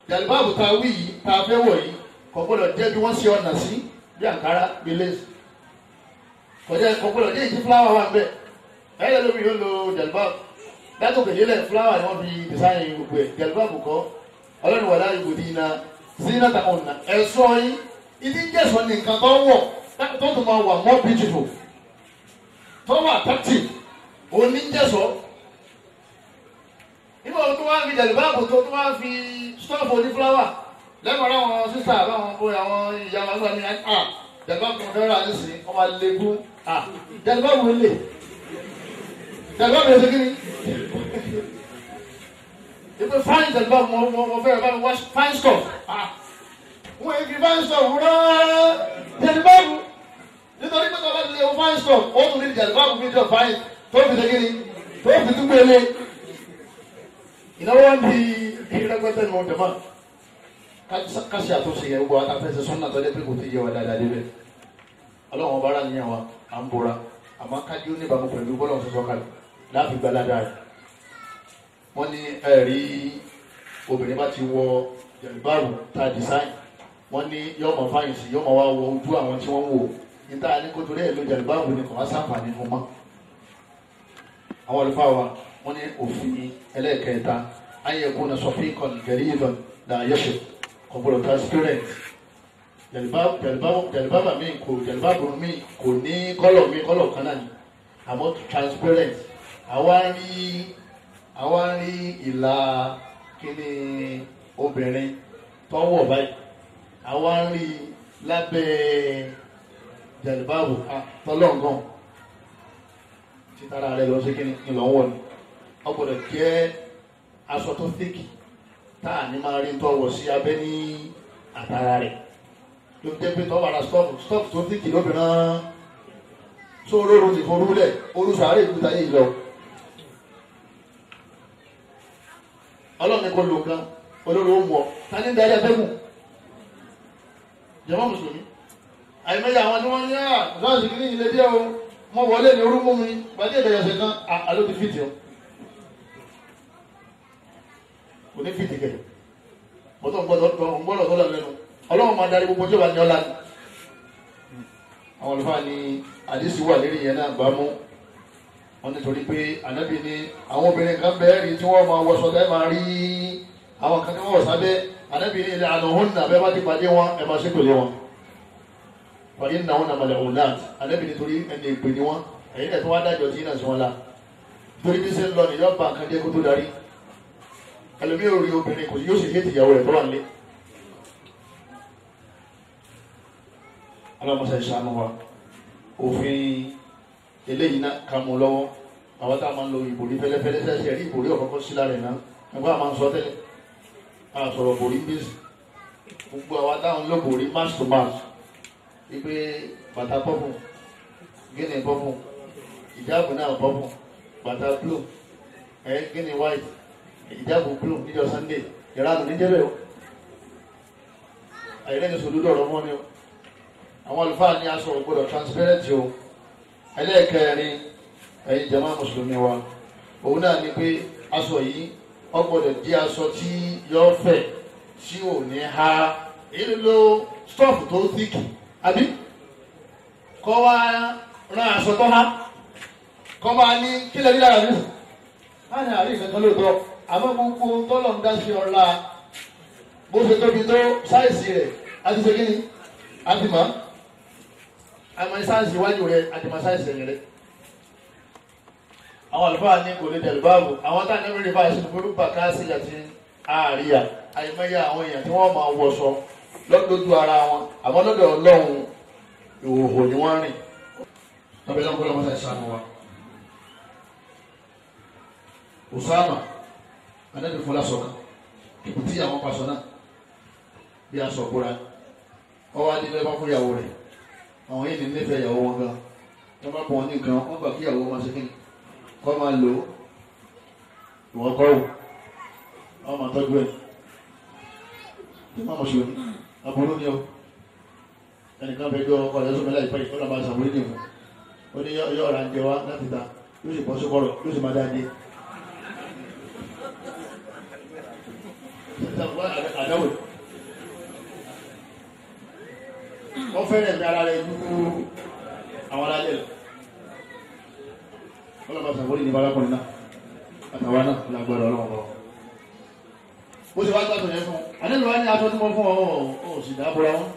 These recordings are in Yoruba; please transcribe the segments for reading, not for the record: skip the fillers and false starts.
Jàlibáàbù tá a wí yìí tá a fẹ́ wọ̀ yìí kò gbọ́dọ̀ jẹ́ bí wọ́n ṣe ọ̀nà sí bí àǹkárá bí lace. Kò gbọ́dọ̀ jẹ́ ìdí fúláwà wà nbẹ̀. Ẹ̀yẹ́ lómi yóò lo jàlibáàbù. Látòkè délẹ̀ fúláwà ni wọ́n fi design gbogbo ẹ̀. Jàlibáàbù kọ́ ọlọ́run wà láyé ìwòdì iná zinata ọ̀nà ẹ̀sọ́ yín ìdí ń jẹ́sọ̀ ní nǹkan tó wọ̀ tó tún máa wà more beautiful tó wà attractive òní ń jẹ́sọ̀. Nígbà tó wá fi jàlibáàbù tó wá fi stọ́ọ̀fù oní fúláwà lẹ́mọ̀ọ́ láwọn sísá àbáwọn bóyá àwọn ìyá wa gbà mí à jàlibáàbù kan fẹ́ràn nísìnyí wọ́n máa léegun à jàlibáàbù lè jàlibáàbù lè ṣe kí ni ìpè fine jàlibáàbù mo fẹ́ràn bá mi wá fine stuff ah wọ́n èyí fi fine stuff rán jàlibáàbù nítorí pé tọ́ba ti lè wo fine stuff ó tún ní jàlibáàbù mi jọ fine tó fi ṣe kí ni tó fi tún gbélé ìnáwó wọn di ìrẹgbẹtẹ ní wọn jẹmọ kasi àtúnṣe yẹn gbogbo àtàfẹsẹ sọnà tó dé pé kò ti yẹ wa dáadáa débẹ̀. Ọlọ́run ọba ara nìyẹn wa à ń bora àmọ́ kájú níbàámu pẹ̀lú bọlọ sọsọ kalẹ̀ láàfin gbalada rẹ. Wọn ní ẹrí obìnrin bá ti wọ jàlibáàbù tá a design wọn ní yọmọ fáyìnsì yọmọ wa wọ ojú àwọn tí wọn ń wò níta ní kótó lẹ́yìn ló jàlibáàbù ni kò wá sáǹfààní fún mọ́. Àwọn àlùfáà wa wọ́n ní òfin ẹlẹ́ẹ̀kẹta ayé kó na sọfín kan gẹ̀rí ìdán là yẹ̀ṣẹ̀ kò gbọdọ̀ transparent. Jàlibábà mi kò jàlibábù mi kò ní kọ́lọ̀ mi kọ́lọ̀ kan náà ni àmọ́ transparent. Àwa rí ìlà kíní obìnrin tọ́wọ̀ báyìí àwa rí lábẹ́ jàlibábù tọ́lọ́ngàn títara rẹ lọ sí kíní ìlọ́wọ́ ni. Ó gbọ́dọ̀ jẹ́ aṣọ tó thick tá a ní máa rí tọwọ́ sí abẹ́ ní àtàrà rẹ̀ ló fi jẹ́ pé tọ́wọ́ ara stọ́ọ̀fù tó thick lóbìnrin tó rọrùn ti forú lẹ̀ orú sàárè ìkúta yìí lọ. Ọlọ́run ní kò lò nǹkan olórí ó mú ọ ta ní darí atẹ́gùn jàmá mùsùlùmí àìmọye àwọn tí wọ́n ní à láti kí ní ilé díẹ̀ o mo wọlé ní orú mú mi gbàdé ìdẹ̀yẹsẹ̀ kan àló ti fìtì o. Kò ní fìdí kẹ mọtò ńgbọ́dọ̀ tó lẹ́nu Ọlọ́run máa darí gbogbo tí ó bá ní ọlá ni. Àwọn àlùfáà ní àdìsí wà lérí yẹn náà gbámú wọn nítorí pé ànábì ní àwọn obìnrin kan bẹ́ẹ̀ rí tí wọ́n máa wọṣọ tẹ́ máa rí àwọn kan tí wọ́n wọ̀ sábẹ́ ànábì ní ilẹ̀ àná òun nàbẹ́ bá ti pàdé wọn ẹ máa ṣépèlé wọn. Pàdé nà wọn nàmàlẹ̀ òun náà ànábì nítorí ẹni èpè ni wọn ẹ̀yin ẹ̀ tó wá dájọ́ tí náà sí wọn la torí bí sẹ́ ń lọ nìyọ́ bá nǹkan jẹ́ kó tó darí. Ẹlòmíì ò rí obìnrin kò yóò sì ṣe ìyàwó rẹ̀ tó wà nílé. Ọlọ́mọṣẹ́ ìṣàánú wa òfin eléyìí náà ká mú lọ́wọ́ àwọn tá a máa ń lo ìbòrí fẹ́lẹ́fẹ́lẹ́ sẹ́sẹ̀ rí ìbòrí ọ̀kọ́kọ́ sí lára ẹ̀ náà ẹgbẹ́ àwọn máa ń sọ tẹ́lẹ̀ a sọ̀rọ̀ bòrí bíìsì gbogbo àwọn táwọn ń lo bòrí mass to mass wípé bàtà pọ́pù gíní pọ́pù ìjáàbù náà pọ́pù bàtà blue ẹ̀ gíní white ìjáàbù blue níjọ́ Sunday ìranù níjẹ́bẹ̀ o àyẹ̀lẹ́ni sòdodo ọ̀rọ̀ mọ́ ni o. Àwọn àlùfáà ní aṣọ ògbọ́dọ̀ transparent o. Ẹlẹ́ẹ̀kẹrin ẹ̀yin jàmá mùsùlùmí wa òun náà ni pé aṣọ yìí ó gbọ́dọ̀ di aṣọ tí yọ fẹ̀ tí ò ní ha èyí ló stọ́ọ̀fù tó thick àbí kọ́ wá rán aṣọ tó há kọ́ máa ní kílẹ̀ rí lára mi á ní àárín ìkankan lóòótọ́ àmọ́ gbogbo tọ́lọ̀ ń dá sí ọ̀la bó ṣe tóbi tó sáìsì rẹ̀ àti ṣe kíni àti mọ́ àmọ́ sáìsì iwájú rẹ̀ àti mọ́ sáìsì ẹ̀yìn rẹ̀. Àwọn àlùfáà ní kò lè tẹ̀lé báàbò àwọn táwọn ẹ̀mí rí báyìí sínú burúkú káàsì àti àríyá àìmọye àwọn èèyàn tí wọ́n máa wọṣọ lójú ara wọn àmọ́ lọ́dọ̀ Ọlọ́run ìhòòhò ni wọ́n rìn. Tọ́bí lọ́kọ́ lọ́mọ sáì sànù wa. Usama anabi fọlá sọ̀kan kò tí àwọn paṣọ náà bí aṣọ bóra ọwọ́ adé lọ́wọ́ fún ìyàwó rẹ̀ àwọn yìí ní nífẹ̀ẹ́ ìyàwó wọn gan wọ́n bá pọ̀ wọn ní nǹkan wọ́n gbà kí ìyàwó wọn ṣe kí ni kọ́ máa lò ó ìwọ̀n kọ́ wò wọ́n máa tọ́jú ẹ̀ tí wọ́n mọ̀ ṣe òní aburú ni o ẹnìkan fẹ́ gbé ọkọ rẹ̀ sómi láìpẹ́ yìí kọ́nà máa ṣàwórí nìfún ó ní yọ ọ̀rà ń jẹ wá láti ta yóò sì bọ́ sókọ̀rọ̀ yóò sì máa dá dé. Àdáwò wọ́n fẹ́ràn ẹ̀mí ara rẹ̀ dúró àwọn aráàlú rẹ̀. Wọ́n lọ́ba sàwọ́lì ní barakùnrin náà àtàwọn náà lágbára ọlọ́run lọ. Bó ṣe wá gbàgbọ́ yẹn fún un, àdéhùn wa ní aṣọ tí wọ́n fún ọ ọ̀ sì dábòra wọn.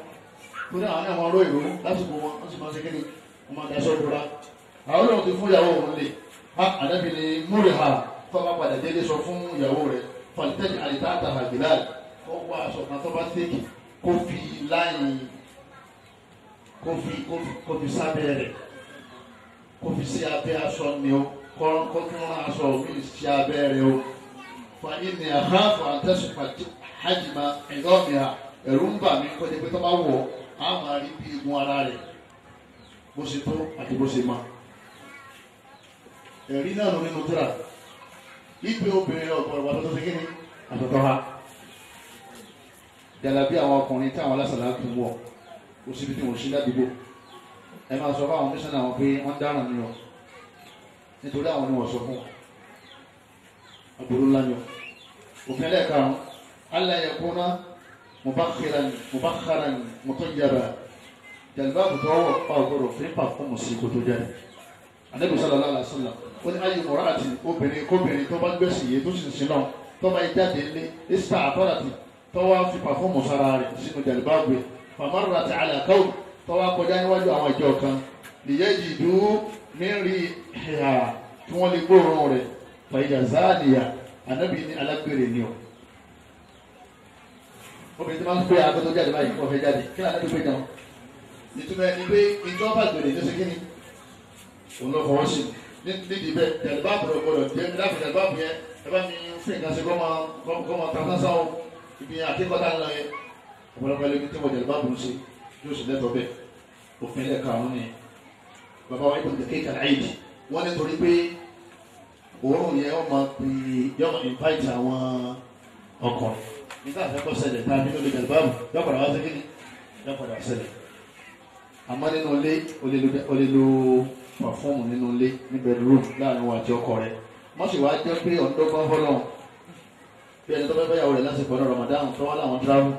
Torí àwọn náà wọn ró ìró lásìkò wọn, wọ́n sì máa ń ṣe kéde, wọ́n máa daṣọ bora. Àwọn olóhùn ti fún ìyàwó òun lè. Ha àdàbí ni múrì ha tó bá padà délé sọ fún ìyàwó rẹ̀ fọ̀lítẹ́jì àlìtáàtà àgbìlá kó wá aṣọ kan tó bá tẹ́kì kó fi láyìn kó fi sábẹ́ rẹ̀ kó fi sí abẹ́ aṣọ ni o kó tún rán aṣọ mi sí abẹ́ rẹ̀ o fa ìní àháfà àtẹ̀sùpà hajjima ẹ̀dọ́mìà ẹ̀rù ń bà mí kó jẹ́ pé tó bá wọ̀ á máa rí bí igun ara rẹ̀ bó ṣe tó àti bó ṣe máa. Ẹ̀rí náà ló nínú tíra ipe obìnrin ọ̀gbọ̀n ìwà tó ṣe kí ni àtọ̀tọ̀ ha jàlábí àwọn ọkùnrin tí àwọn alásàlá tún wọ̀ kò síbi tí wọ́n ṣí ládùúgbò. Ẹ máa sọ fáwọn mísánná àwọn pé wọ́n dáràn ni ọ nítorí àwọn ni wọ́n sọ fún wọn àbúrò ńlá ni ọ. Òfin ẹlẹ́ẹ̀karùn-ún aláyẹ̀kúnná mubakhiran mutayyaba jàlùbá àbùtọ́ wọ̀ pa ògbọ́dọ̀ fún pàfọ́ọ̀mù sí kótó jáde. Ànábì sallallahu alaihi wasallam ó ní ayé mọ̀rá àti obìnrin kóbìnrin tó bá gbèsè yé tó sì ń sin náà tó bá jáde lé ista àtọ́làtì tó wá fi pàfọ́ọ̀mù sára rẹ̀ sínú jàlùbáàbù rẹ̀ famarrat ala qawm tó wá kọjá níwájú àwọn ìjọ kan liyajidu min riha tí wọ́n lè gbóòórùn rẹ̀ fahiya zaniya. Ànábì ní alágbèrè ni o. Obìnrin tó máa ń pè àgọ́ tó jáde báyìí kó fẹ́ jáde kí ni ànábì pé jẹun ìtumọ̀ ẹni pé ìjọba gbèrè tó ṣe kí ni òun lọ fọwọ́ sí nídìí bẹ́ẹ̀ jàlùbáàbù rẹ̀ gbọ́dọ̀ jẹ́ láti jàlùbáàbù yẹn ẹ bá mi fún nǹkan ṣe kọ́ máa ta sánsán o ibi àkíkọ́tà ń lọ yẹn ọ̀pọ̀lọpọ̀ ẹlẹ́ni tí wọ́n jàlùbáàbù ń ṣe yóò sì lẹ́tọ̀ọ́ bẹ́ẹ̀. Òfin ẹlẹ́karùn-ún ni bàbá wa ibùdó kéka àìdì wọ́n ní torí pé òórùn yẹn wọ́n máa pè yọ invite àwọn ọkùnrin nígbà tó kọ́ ṣẹlẹ̀ tá a fi lóde jàlùbáàbù yọ padà wá sí kíni yọ padà ṣẹlẹ̀. Àmọ́ nínú ilé o lè lo pàfọ́ọ̀mù nínú ilé ní bedroom láàrin wa àti ọkọ rẹ̀. Wọ́n sì wá jẹ́ pé ọ̀ndọ́gbọ́n fọlọ́ bí ẹni tó fẹ́ fẹ́yàwó rẹ̀ lásìkò ọ̀nà Ramadan tó wá láwọn travel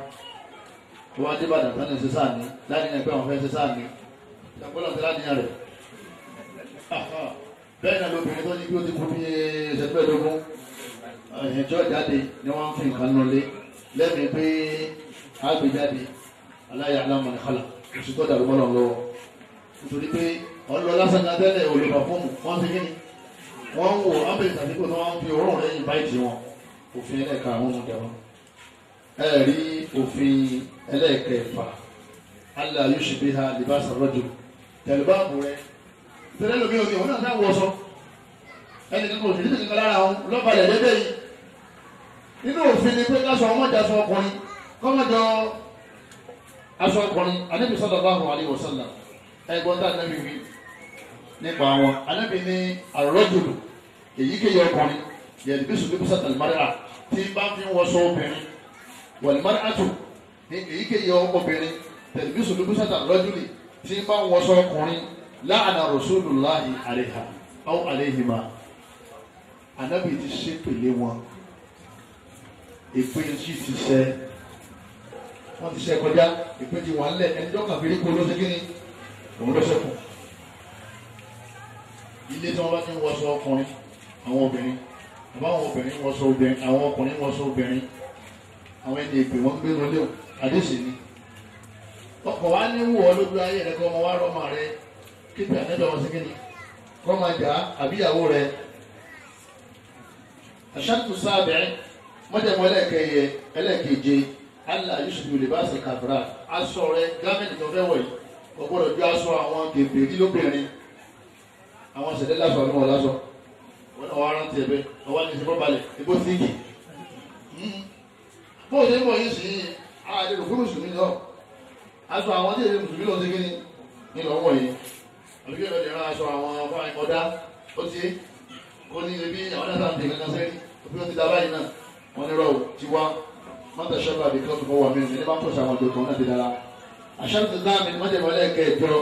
tó wá dé Ìbàdàn tán ní ṣe sáà ní láàrin ẹgbẹ́ àwọn fẹ́ ṣe sáà ní ìṣàkólọ̀ ti láàrin rẹ̀. Bẹ́ẹ̀ náà lóbìnrin tó ní bí ó ti kú bí ìṣẹ́jú mẹ́ẹ̀ẹ́dógún ẹ̀jọ́ jáde ni wọ́n ń fi nǹkan nulẹ̀ lẹ́mìí pé àgbéjáde aláya alámọ̀ni kálá oṣù tó dàrú mọ́lọ́ lọ́wọ́ nítorí pé ọlọ́ lásán kan tẹ́lẹ̀ olùkọ́ fóònù wọ́n ti kíni wọ́n ń wò ábẹ̀rẹ̀ tàbí kò tí wọ́n fi òórùn rẹ̀ yìn báyìí wọn. Òfin ẹlẹ́ẹ̀karùn-ún mú jẹun ẹ rí òfin ẹlẹ́ẹ̀kẹfà Allah yushbiha libasa rajul jàlùbáàbù rẹ tẹ́lẹ̀ lómi òní òun náà sáwọ́ sọ ẹnì kan kò sì ní kankan lára òun lọ́balẹ̀ lẹ́bẹ̀ yìí. Nínú òfin ni pé káṣọ ọmọdé aṣọ ọkùnrin kọ́mọdé aṣọ ọkùnrin. Ànábì sallallahu alaihi wasallam ẹ̀gbọ́n tá ànábì wí nípa wọn. Ànábì ní àrọ́jùlù èyíkéyìí ọkùnrin yẹlbisu libsata al-mar'a tí bá fi ń wọṣọ obìnrin wal-mar'atu ní èyíkéyìí obìnrin talbisu libsata ar-rajuli tí bá ń wọṣọ ọkùnrin la'ana rasulullahi alayha aw alayhima. Ànábì ti ṣépèlé wọn èpè yìí ti ṣẹ wọ́n ti ṣe kọjá ìpè ti wà ńlẹ̀ ẹni tó kàn fi rí kó ló ṣe kí ni òun ló ṣẹ́kù. Ilé tí wọ́n bá ti ń wọṣọ ọkùnrin àwọn obìnrin àbáwọn obìnrin wọṣọ obìnrin àwọn ọkùnrin wọṣọ obìnrin àwọn ẹni èpè wọ́n gbé lọlé o àdéṣe ni. Ọkọ̀ wa ní wù ọ́ lójú ayé rẹ kọ́ ọmọ wa rọ́mọ rẹ kíkẹ́ àtẹ́jọ́ wọn sí kí ni kọ́ máa jà àbíyàwó rẹ. Àṣàtú sábẹ́ mọ́jẹ̀mọ́ ẹlẹ́ẹ̀kẹyẹ ẹlẹ́ẹ̀keje Allah yusufu libasa kafra aṣọ rẹ gámẹ́ntì tó fẹ́ wọ̀ yìí kò gbọ́dọ̀ ju aṣọ àwọn kèfèrí lóbìnrin àwọn ṣẹlẹ̀ lásọ àbí wọn lásọ wọn náà wọn rántí ẹbẹ ọwọ́ ní ìṣẹ́fọ́ balẹ̀ ebó síngì. Bóò ṣe ń bọ̀ yìí sí àdèrò fún mùsùlùmí lọ aṣọ àwọn tí èdè mùsùlùmí lọ sí kí ni ní lọ́wọ́ yìí àbí kí lè rán aṣọ àwọn ọ̀dá ó ti kó ní ibi àwọn náà sáà ń tẹ̀ kankan sẹ́rí òbí ó ti dá báyìí náà wọ́n ní rọ́ọ̀ ti wá mọ́tò ṣọ́ba àbí kí wọ́n fọwọ́ mi ní bá ń pèsè àwọn ọ̀dọ́ kan náà ti dára. Àṣàtúntò náà mi mọ́tò ẹlẹ́ẹ̀kẹjọ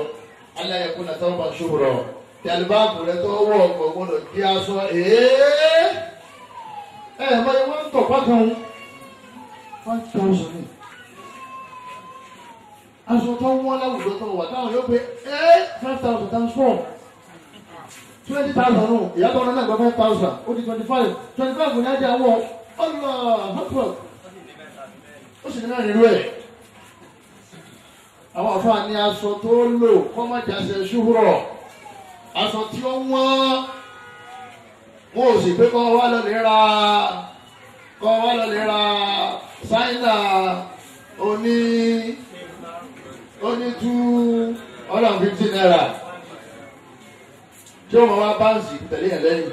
aláyẹ̀kú náà tọ́wọ́ bá ṣòro tẹlifáàbù rẹ tó wọ̀ ọ̀gbọ̀n gbọ́dọ̀ di aṣọ ẹ̀ mọ́ ẹ wọ́n ń tọ̀ pákan 5,000 ni. Aṣọ tó wọ́n láwùjọ tó wà táwọn yóò pé 5,000 times 4 20,000 nù. Ìyá tó ń náà gba 5,000 ó di 25 25 ní ajá wọ ọlọ́ hotpot ó sì ní mẹ́rin irú ẹ̀. Àwọn àfáà ní aṣọ tó lò kọ́mọ̀jáṣe ṣúhùrọ̀ aṣọ tí ó wọ́n wọn ò sì pé kọ́ wá lọ lè ra kọ́ wá lọ lè ra ṣáínà oní 250 naira tí ó máa wá báǹsì tẹ̀lé yẹn lẹ́yìn.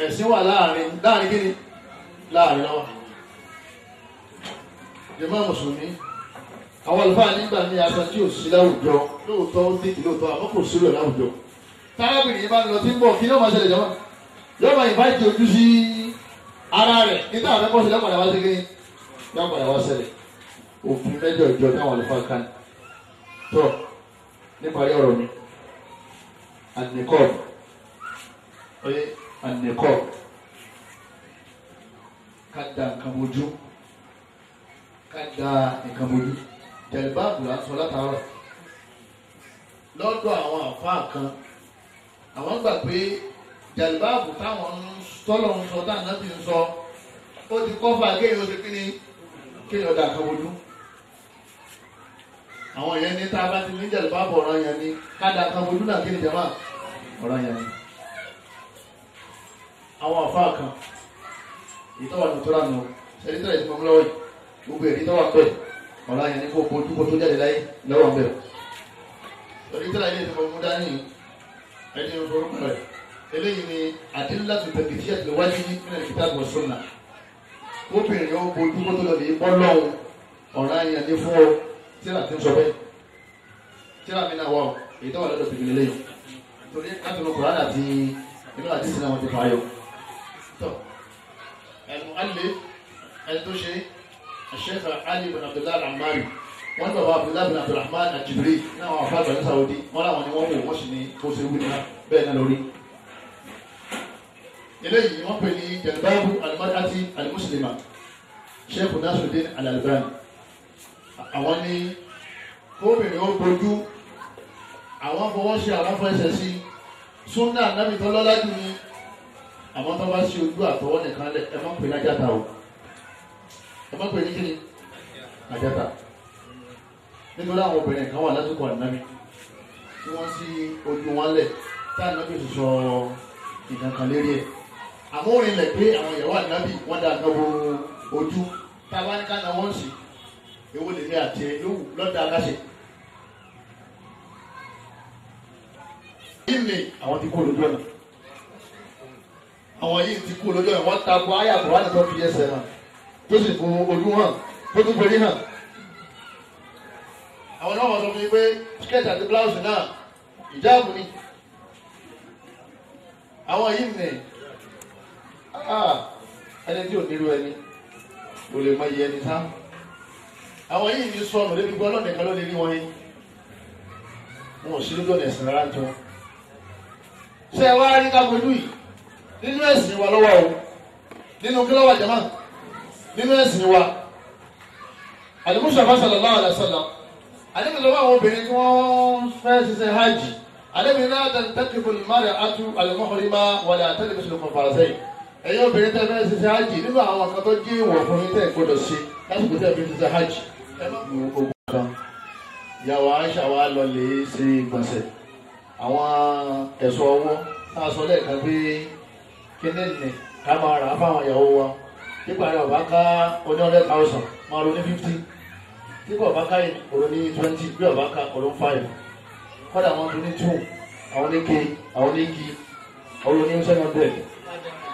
Ẹ̀sìn wà láàrin láàrin kí ni láàrin lọ́wọ́. Jàmá mùsùlùmí àwọn àlùfáà nígbà ní aṣọ tí ò sí láwùjọ lóòótọ́ ó dìkì lóòótọ́ àmọ́ kò sílò láwùjọ. Tárábìnrin yìí bá ń lọ tí ń bọ̀ kí ló máa ṣẹlẹ̀ jọmọ́? Yóò máa ìbáìtì ojú sí ara rẹ̀ nígbà àwọn ẹ̀kọ́ sílẹ̀ padà wá sí kí ni yóò padà wá ṣẹlẹ̀. Òfin mẹ́jọ ìjọ táwọn àlùfáà kan tọ̀ níparí ọ̀rọ̀ mi. Ànìkọ́ oye ànìkọ́ ká da nǹkan mojú ká da nǹkan mojú jẹ̀lbáàbù là ń sọ látàárọ̀ lọ́dọ̀ àwọn àfáà kan àwọn gbà pé jẹ̀lbáàbù táwọn tọ́lọ̀ ń sọ táwọn náà ti ń sọ ó ti kọ́fà kéèyàn ó ti kíni kéèyàn da nǹkan mojú àwọn yẹn ní tá a bá ti ní jẹ̀lbáàbù ọ̀ràn yẹn ni ká da nǹkan mojú náà kíni jẹ̀má ọ̀ràn yẹn ni. Àwọn àfáà kan ìtọ́wà ní tóra nù ṣẹ́ni tẹ́lẹ̀ tí mo mú lọ́wọ́ yìí gbogbo èyí tọ́wà pẹ̀ ọ̀ràn yẹn ni kó bojú kó tó jáde láyé lọ́wọ́ ń bẹ̀. Torí tẹ́lẹ̀ ilé tí mo mú dání ẹni orúkọ rẹ̀ eléyìí ni àdínláti tẹ̀lé tí ẹ̀sìn wájú nínú ìkìtàbù wa sunnah. Obìnrin ó bojú kó tó lọ lè bọ́ lọ́hùn ọ̀ràn yẹn ni fún ọ tíra ti ń sọ bẹ́ẹ̀. Tíra mi náà wà ó èyí tọ́wà lọ́dọ̀ tèmi lélẹ́yìn torí láti inú Kùránì àti inú àdìsí náà wọ́n ti fà á yọ. Al-mu'allif ẹni tó ṣe Sheikh Ali bin Abdullah Al-Ammari wọ́n ní bàbá Abdullah bin Abdulrahman Al-Jibri ní àwọn afáàgbà ní Saudi wọ́n láwọn ni wọ́n wò wọ́n sì ní kó ṣe wí náà bẹ́ẹ̀ náà lórí. Eléyìí wọ́n pè ní jalbabu al-mar'ati al-muslima Sheikh Nasiruddin Al-Albani àwọn ní kóbìnrin ó bojú àwọn fọwọ́ ṣe àwọn fẹsẹ̀ sí súnà nábì tó lọ́lá jù ní àwọn tó bá ṣe ojú àtọwọ́ nìkan lẹ ẹ má pè ní ajáta o ẹ má pè ní kíni ajáta nítorí àwọn obìnrin kan wà lásìkò ànábì tí wọ́n sí ojú wọn lẹ̀ tá ànábì sì sọ ìkan kan lérí ẹ̀ àmọ́ òrìn lẹ̀ pé àwọn ìyàwó ànábì wọ́n dá nǹkan bo ojú tá a bá ní ká na wọ́n sì ewu lèmi àti ẹ lówù lọ́dà aláṣẹ. Yìí ni àwọn ti kú lójú ọ̀nà àwọn yìí ti kú lójú ọ̀nà wọ́n ta ko ayé àbúrò àti tó fi ẹsẹ̀ hàn tó sì fún ojú hàn tó tún forí hàn. Àwọn náà wọ́n sọ fún mi pé skirt àti blouse náà ìjáàbù ni. Àwọn yìí nì ẹni tí ò nílò ẹni kò lè mọ iye ẹni sá. Àwọn yìí ní sọnù débi gbọ́ lọ́nà ló lè rí wọn yìí. Wọn ò sí lójú ọ̀nà ẹ̀sìn rárá tó. Ṣé ẹ wá rí ká fojú yìí? Nínú ẹ̀sìn wa lọ́wọ́ o nínú kí lọ́wọ́ jama nínú ẹ̀sìn wa Al-Mustafa sallallahu alaihi wasallam àdébí lọ́wọ́ àwọn obìnrin tí wọ́n fẹ́ ṣiṣẹ́ hajj àdébí la tantaqibu al-mar'atu al-muhrima wala talbisu al-quffazayn ẹ̀yin obìnrin tẹ́ fẹ́ ṣiṣẹ́ hajj nínú àwọn kan tó jẹ́ ìwọ̀ fún yín tẹ́ gbọ́dọ̀ ṣe lásìkò tẹ́ fi ṣiṣẹ́ hajj ẹ má lu ogun kan ìyàwó Aisha wa lọ lè ṣe ìgbọ̀nsẹ̀ àwọn ẹ̀ṣọ́ ọwọ́ tá a sọ lẹ́ẹ̀kan pé kíní ní ká máa rà á fáwọn ìyàwó wa nípa rẹ̀ ọ̀bá ká oní 100,000 máa ro ní 50 nípa ọ̀bá ká òrò ní 20 bí ọ̀bá ká òrò ní 5 kọ́dà wọn tún ní 2 àwọn ní ke àwọn ní ki òrò ní 700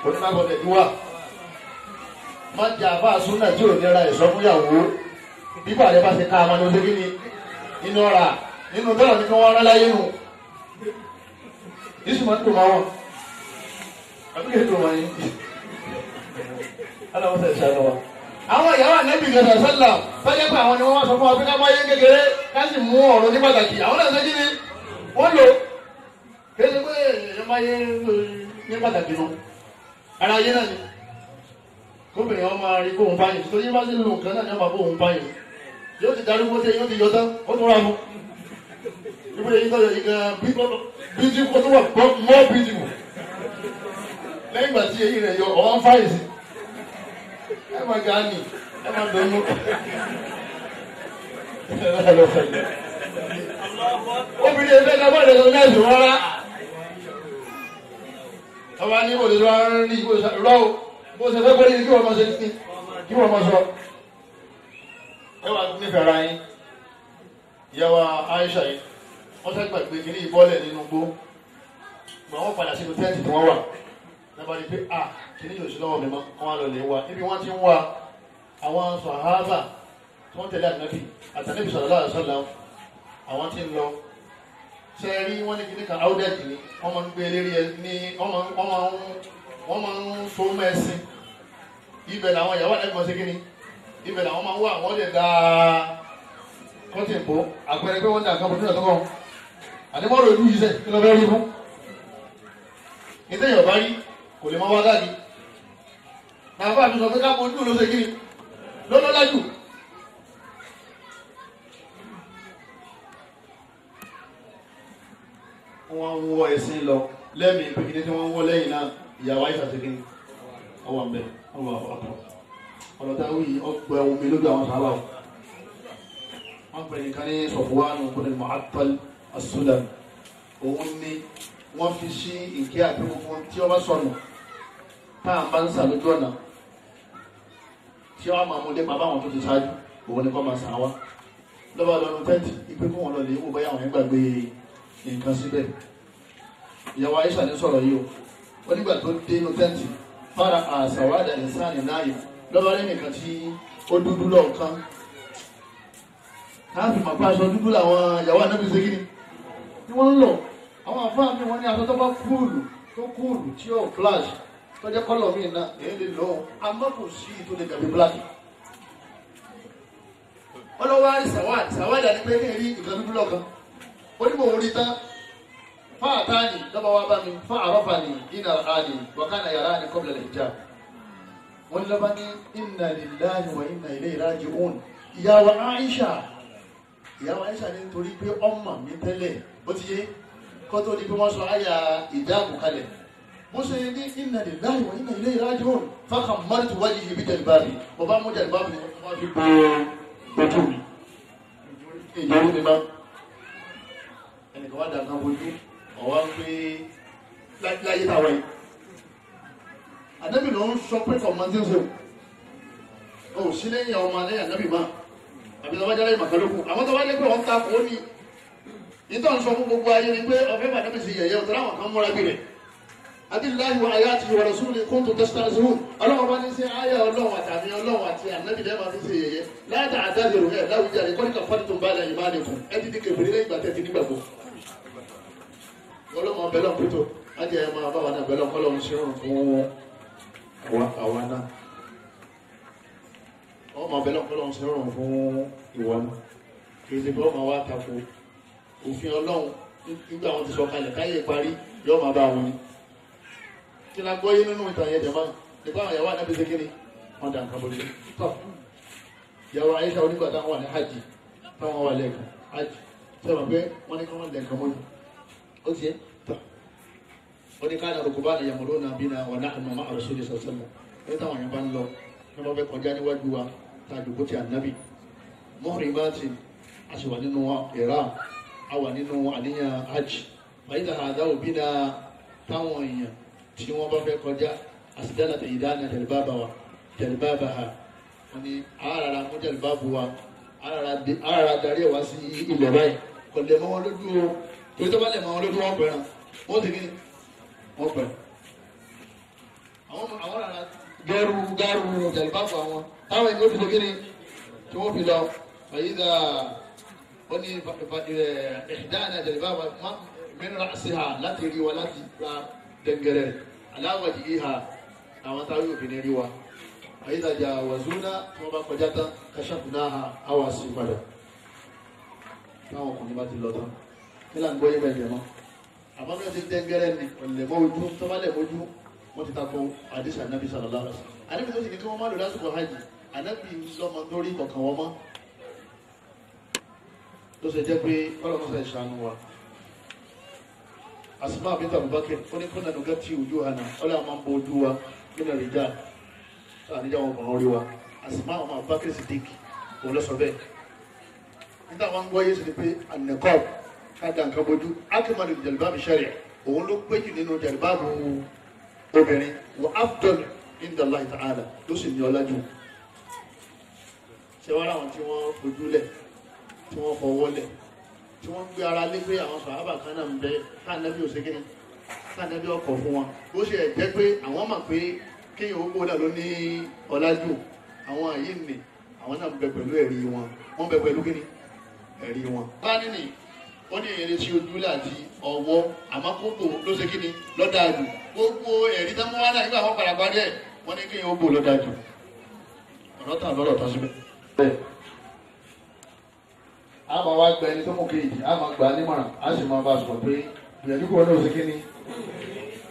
òní 500 wà. Má jẹ àbá súnà tí ò ní ra ẹ̀ṣọ́ fún ìyàwó nípa rẹ̀ bá ṣe ká àwọn ní oṣù kíni nínú ọ̀rà nínú tọ́lọ̀ ní kí wọ́n rán láyé nù yíṣu máa ń tò máa wọ̀n àbíkẹ́ tó wọ́n yín aláwọ̀sẹ̀ ìṣàlọ́ wa. Àwọn ìyàwó ànábì gẹ̀ẹ́sà sálà fẹ́jẹ́ pé àwọn ni wọ́n wá sọ fún wa pé ká máa yé kékeré ká sì mú ọ̀rọ̀ ní pàtàkì àwọn náà sẹ́jí ni wọ́n lò kéde pé èèyàn máa yé ní pàtàkì nu ara ayé náà ni. Gómìnà wọn máa rí bóun báyìí tó yé bá sí lò nǹkan náà ni wọn máa bóun báyìí. Yóò ti darúgbó tẹ yóò ti yọ tán, ó tún ra mú. Ibùdó yìí tọ́jú yìí gan beautiful tó wà more beautiful. Lẹ́yìn ìgbà tí eyín rẹ̀ yọ, ọ̀wọ́n fáyìí sí. Ẹ máa ga ni, ẹ máa dùnú. Obìnrin ẹgbẹ́ ká bá ìrẹsì náà sùn rárá. Ọba ní òde ló ń rí rọ́ o, bó ṣe fẹ́ kórìí kí wọ́n máa ṣe ní kí wọ́n máa sọ. Ẹ wà nífẹ̀ẹ́ ara yín. Ìyàwó Aisha yìí, wọ́n fẹ́ gbàgbé kí ní ìbọ́lẹ̀ nínú igbó. Gbà wọ́n padà sínú tẹ́ǹtì tí wọ́n wà. Lọ́ba ní pé à kí ní yóò sí lọ́wọ́ mi mọ́, wọ́n á lọ lè wá. Ibi wọ́n ti ń wá àwọn sàhábà tí wọ́n tẹ̀lé ànábì, àtànábì sallallahu alaihi wasallam, àwọn tí ń lọ. Ṣé rí wọ́n ní kíní kan áúdẹ́ẹ̀tì ni wọ́n máa ń gbé eléré ẹ ní wọ́n máa ń so mẹ́sìn. Ibẹ̀ làwọn ìyàwó ànábì máa ṣe kíni. Ibẹ̀ làwọn máa ń wá àwọn lè dáa kọ́tìn bò àpẹẹrẹ pé wọ́n dà kan bò nínú ọ̀tọ́kọ̀. Àdébọ̀rọ̀ ìlú yìí sẹ̀ kí ló fẹ́ rí fún. Ìtẹ̀yọ̀ bá rí kò lè mọ wá káàkiri. Bàbá mi sọ pé ká mojú ló ṣe kíni lọ́lọ́lá jù. Wọ́n ń wọ ẹ̀sìn lọ lẹ́mìí pé kíni tí wọ́n ń wọ lẹ́yìn náà ìyàwó Aisha ṣe kíni ọwọ́ àmbẹ̀ ọwọ́ àpọ̀. Ọ̀rọ̀ táwọn yìí ọgbà omi lójú àwọn sábà. Wọ́n pè nìkan ní Sọfwan ibn al-Mu'attal as-Sulami. Òun ni wọ́n fi sí ìké àti gbogbo tí wọ́n bá sọnù tá à ń bá ń sà lójú ọ̀nà tí wọ́n máa mú dé bàbá àwọn tó ti ṣáájú òun ni kọ́ máa sàn wá. Lọ́ba lọ́nu tẹ́ǹtì ìpé fún wọn lọ lè wò báyà àwọn yẹn gbàgbé nǹkan síbẹ̀. Ìyàwó Aisha ní sọ̀rọ̀ yìí o. Ó nígbà tó dé inú tẹ́ǹtì fara àṣàwádà ìsáàní láàyè lọ́ba rí nìkan tí ó dúdú lọ́ọ̀kan. Káàfin màpá aṣọ dúdú làwọn ìyàwó ànábì ṣe kíni ni wọ́n ń lò. Àwọn àfáà mi wọ́n ní aṣọ tó bá kúùlù tó kúùlù tí ó flash tó jẹ́ kọ́lọ̀ míì náà èyí lè lò ó àmọ́ kò sí tó lè dàbí black. Ọlọ́wọ́ á rí sàwádìí sàwádìí àti pé ní rí nǹkan dúdú lọ́kan. Ó ní mò ń rí tán fáàtánì lọ́ba wá bá mi fá àrọ́fà ní iná àní wàkánà yàrá ní qabla al-hijab. Wọ́n ní lọ́ba ní inna lillahi wa inna ilayhi raji'un. Ìyàwó Aisha ní nítorí pé ọmọ mi tẹ́lẹ̀ ó ti yé kó tó di pé wọ́n sọ àyà ìdáàbò kalẹ̀. Bó ṣe ní inna lillahi wa inna ilayhi raji'un fakhammartu wajhi bi jalbabi. Mo bá mú jalbabi ni wọ́n fi bo ojú mi. Ìjọba mi máa ẹnìkan wá dàgbà bojú ọ̀wá ń pé láyé táwọn yìí. Ànábì ló ń sọ pé kọ̀mọ́tì ń sọ. O sí lẹ́yìn ọmọ lẹ́yìn ànábì máa. Àbí tọ́wọ́ jálẹ̀ màkàlókù. Àwọn tọ́wọ́ jẹ́ pé wọ́n ta kò ní. Ìtọ́ ń sọ fún gbogbo ayé ni pé ọ̀fẹ́ bàdàbí sì yẹ̀yẹ́ òtún àwọn kan múra bí rẹ̀. Abillahi wa ayatihi wa rasulihi kuntum tastahzi'un. Ọlọ́run bá ní sí ayé ọlọ́run àtàmì ọlọ́run àti ànábì lẹ́ẹ̀ máa fi ṣe yẹ̀yẹ́. Láti àdájọ́rò ẹ̀ láwùjáde kọ́níkà fọ́nìtò bá ilẹ̀ ìmáàlì fún. Ẹ ti di kèfèrí lẹ́yìn ìgbà tẹ́ ti nígbàgbọ́. Ọlọ́mọ bẹ́lọ̀ pẹ̀tọ́ láti ẹ̀ máa bá wa náà bẹ́lọ̀ kọ́lọ́run ṣe rọrùn fún àwa náà. Ọmọ bẹ́lọ̀ kọ́lọ́run ṣe rọrùn fún ìwọ náà. Kì í ṣe pé ọmọ wa tako òfin ọlọ́run nígbà wọn ti sọ kalẹ̀ káyé parí yóò máa bá wọn ni. Kí la gbọ́ yé nínú ìtàn yẹn jẹ̀mọ́ nípa àwọn ìyàwó ànábi ṣe kí ni wọ́n dà nǹkan bójú. Tọ́ ìyàwó Aisha onígbà táwọn wà ní hajj táwọn wà lẹ́ẹ̀kan hajj sọ̀rọ̀ pé wọ́n ní kí wọ́n lẹ́ẹ̀kan mọ́jú. Ó ti yẹ tọ́ ó ní ká nàró bá nàyàmọ̀ lónà bí na wà náà mọ̀ àròsọ ní sọ̀sọ̀lọ̀ ní táwọn yẹn bá ń lọ ní wọ́n fẹ́ kọjá níwájú wa tá a jòkó ti ànábì mọ́rin bá ti a sì wà nínú ìrà a wà nínú àníyàn hajj fàyídà àdá òbí na táwọn èèyàn tí wọ́n bá fẹ́ kọjá àsìdáná ìdáná jẹ̀lbábà wa jẹ̀lbábà ha wọ́n ní àràrà mú jẹ̀lbábù wa àràrà darí ẹ̀ wá sí ilẹ̀ báyìí kò lè mọ́ wọn lójú o torí tó bá lè mọ́ wọn lójú wọn pẹ̀ràn wọ́n ti kí wọ́n pẹ̀ràn. Àwọn àràrà gẹ́rù gẹ́rù jẹ̀lbábù àwọn táwọn èèyàn fi kí ni tí wọ́n fi lọ fàyídà wọ́n ní ìdáná jẹ̀lbábà mìíràn sí ha láti rí wa láti ra dẹ̀ngẹ̀rẹ̀ aláwàjì ìhà àwọn táwọn òfin rí wa àyítajà wàzúnà tí wọ́n bá kọjá tán kàṣàkùn náà ha àwà sí padà táwọn ọkùnrin bá ti lọ tán kí là ń gbọ́ yé bẹ́ẹ̀ jẹ́ mọ́ àmọ́ bí wọ́n ti dẹ́ngẹ́rẹ́ ni ọ̀lẹ̀ mọ́ ojú tó bá lẹ̀ mọ́jú wọ́n ti takò àdìsá nàbí sallallahu alaihi wasallam. Ànábì tó sì ní kí wọ́n má lò lásìkò hajj, ànábì lọ́mọ lórí kọ̀ọ̀kan wọn mọ́. Ló ṣe jẹ́ pé ọlọ́mọṣẹ́ ìṣàánú wa. Asma bint Abubakar ó ní kúnnà nùgá tí ojú hànà ọlọ́run máa ń bo ojú wa nínú ìjà àníjà wọn kàn rí wa. Asma ọmọ Abubakar Siddiq òun ló sọ bẹ́ẹ̀. Nígbà wọn gbọ́ yéṣu ni pé ànàkọ́ ká da nǹkan bójú akimanu jalibabu sẹ́ríà òun ló pé jù nínú jalibabu obìnrin wọ afdal inda Allah ta'ala ló sì ní ọlá jù. Ṣé wàá ráwọn tí wọ́n fojú lẹ̀ tí wọ́n fọwọ́ lẹ̀ tí wọ́n gbé ara lé pé àwọn sàhábà kan náà ń bẹ káànábì òṣèkéni káànábì ọkọ̀ fún wọn bó ṣe jẹ́ pé àwọn mọ̀ pé kéèyàn owó náà ló ní ọlá jù àwọn yìí nì àwọn náà ń bẹ pẹ̀lú ẹ̀rí wọn wọ́n bẹ pẹ̀lú kíni ẹ̀rí wọn. Bá nínú ó ní èrè sí ojúlé àti ọwọ́ àmọ́ kókò ló ṣe kíni lọ́dàjù gbogbo ẹ̀rí tó mú wá náà nígbà wọn padà parí ẹ̀ wọ́n ní kéèyàn ó bò lọ́dàjù ọ̀rọ̀ tàn lọ́rọ̀ tán síbẹ̀. A máa wá gba ẹni tó mú kejì a máa gbà á nímọ̀ràn a sì máa bá a sọ̀rọ̀ pé gbìyànjú kúrò náà ṣe kíni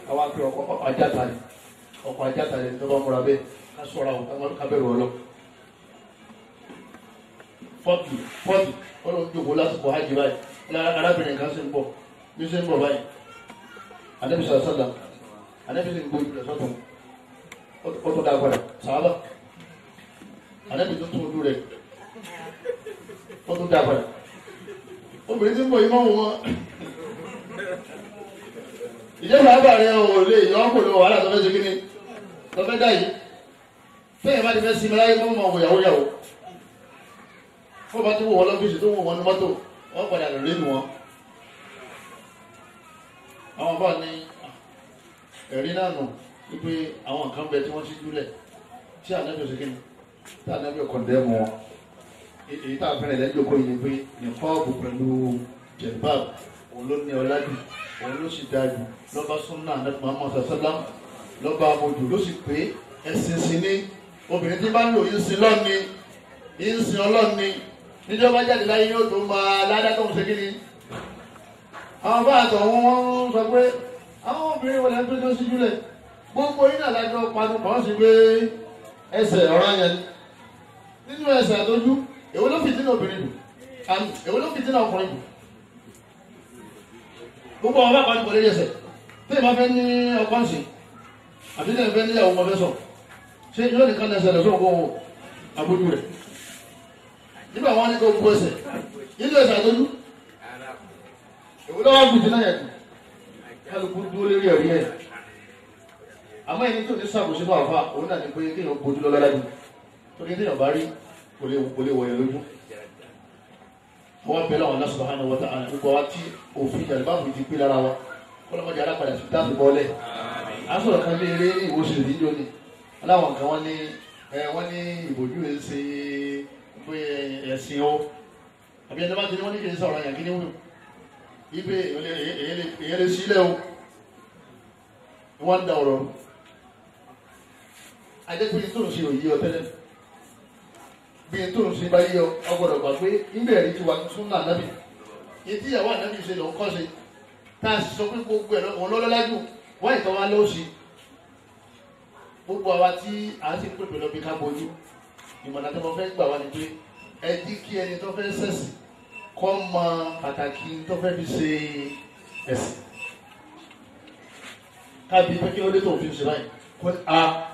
àwa pé ọkọ̀ ajáta ni ọkọ̀ ajáta ni tó bá múra bẹ́ẹ̀ ká sọ̀rọ̀ àwọn ká bẹ̀rù ọlọ́ fọ́ọ̀tì fọ́ọ̀tì ọlọ́run jókòó lásìkò hajj báyìí arábìnrin kan sì ń bọ̀ bí ṣe ń bọ̀ báyìí anabi sọ̀rọ̀ sọ̀dà anabi sì ń gbójú rẹ̀ sọ́tún ó tó dáa padà sàábà anabi tó tún ojú rẹ̀ ó tún dáa padà obìnrin tí ń bọ̀ yìí máa wò wọ́n ìjẹ́ sàábà rẹ̀ ò lè yọ ọ́ kò lọ wàhálà tó fẹ́ ṣe kíni tó fẹ́ dá yìí fẹ́yìn bá ti fẹ́ sinmi láyé mọ́ mọ́ wò yàwó yàwó fún bá ti wò wọ́n lọ́fíìsì tó wò wọ́n ní mọ́tò wọ́n padà lè rí wọn. Àwọn bá ní ẹ̀rí náà nù wípé àwọn nǹkan bẹ tí wọ́n ti júlẹ̀ tí ànábì òsèké ni tí ànábì kọ̀ndẹ́mù wọn. Èyí tá a fẹ́ràn lẹ́jọ́ kó yẹ pé nìkọ́ọ̀bù pẹ̀lú jẹ̀báàbù òun ló ní ọlá jù òun ló sì dáa jù lọ́ba súnà ànábì Muhammad sàlám lọ́ba amójú ló sì pé ẹ̀sìn sí ní obìnrin tí bá ń lò yín sin lọ́ọ̀ni yín sin ọlọ́ọ̀ni níjọba jáde láyé yóò tó máa ládá tó ń ṣe kíni. Àwọn bá àtọ̀ wọn wọ́n ń sọ pé àwọn obìnrin wọlé tó tó síjú lẹ̀ gbogbo yín náà lájọ panu kàn sí pé ẹsẹ̀ ọ̀rọ̀ yẹn nínú ẹsẹ̀ àtọ́jú èwo ló fìtínà obìnrin jù èwo ló fìtínà ọkùnrin jù gbogbo àwọn bá panu kò lè ẹsẹ̀ tí ìbá fẹ́ ní ọkọ ǹsìn àbí tí ìbá fẹ́ níyàwó ọmọ fẹ́ sọ ṣé yóò nìkan ẹsẹ̀ rẹ̀ sọ̀rọ̀ kó abójú rẹ̀ nígbà wọn ní kó gbó ẹsẹ̀ nínú ẹsẹ̀ àtọ́jú èwo lọ́wọ́ fìtínà yẹn jù kálukú dúró lórí ẹ̀rí ẹ̀ àmọ́ ẹni tó ní sàbòsí fún àfa òun náà ní pé kéèyàn bójú lọ lọ́la jù torí téèyàn bá rí kò lè wọ̀nyẹn lójú. Àwọn abẹ́lẹ́ àwọn Allah subhanahu wa ta'ala gbogbo wa tí òfin ìjàlùbáàbù ti pé lára wa kọ́lọ́mọdé alápadà sí táàbù bọ́ọ̀lẹ̀. À ń sọ̀rọ̀ kan lé eré ní ìwòsàn ìdíjọ́ ni aláwọn kan wọ́n ní wọ́n ní ìbòjú ẹ̀ ń ṣe pé ẹ̀sìn o àbí ẹni bá ti ní wọ́n ní kì í sọ̀rọ̀ yàn kí ní wù ibi èyàn lè sílẹ̀ o wọ́n ń da ọ̀rọ̀ ajẹ́pẹ́ tó ń ṣe òyì ọ tẹ́lẹ̀ bí tó ń ṣe bá yí ọ ọgbọ́dọ̀ gbà pé ibẹ̀ rí ti wà tún náà nábì etí ìyàwó ànábì ṣe lòún kọ́ ṣe tá a sì sọ pé gbogbo ẹ̀ òun lọ́lọ́lá jù wọ́n ìtọ́ wa ló ṣe gbogbo àwa tí a ti pèpè lọ bí ká bojú ìmọ̀nà tó mọ fẹ́ gbà wá ni pé ẹ jí kí ẹni tó fẹ́ ṣẹ̀sìn kọ́ mọ pàtàkì tó fẹ́ fi ṣe ẹ̀sìn kábí pé kí ló dé tó fi ṣe báyìí kó a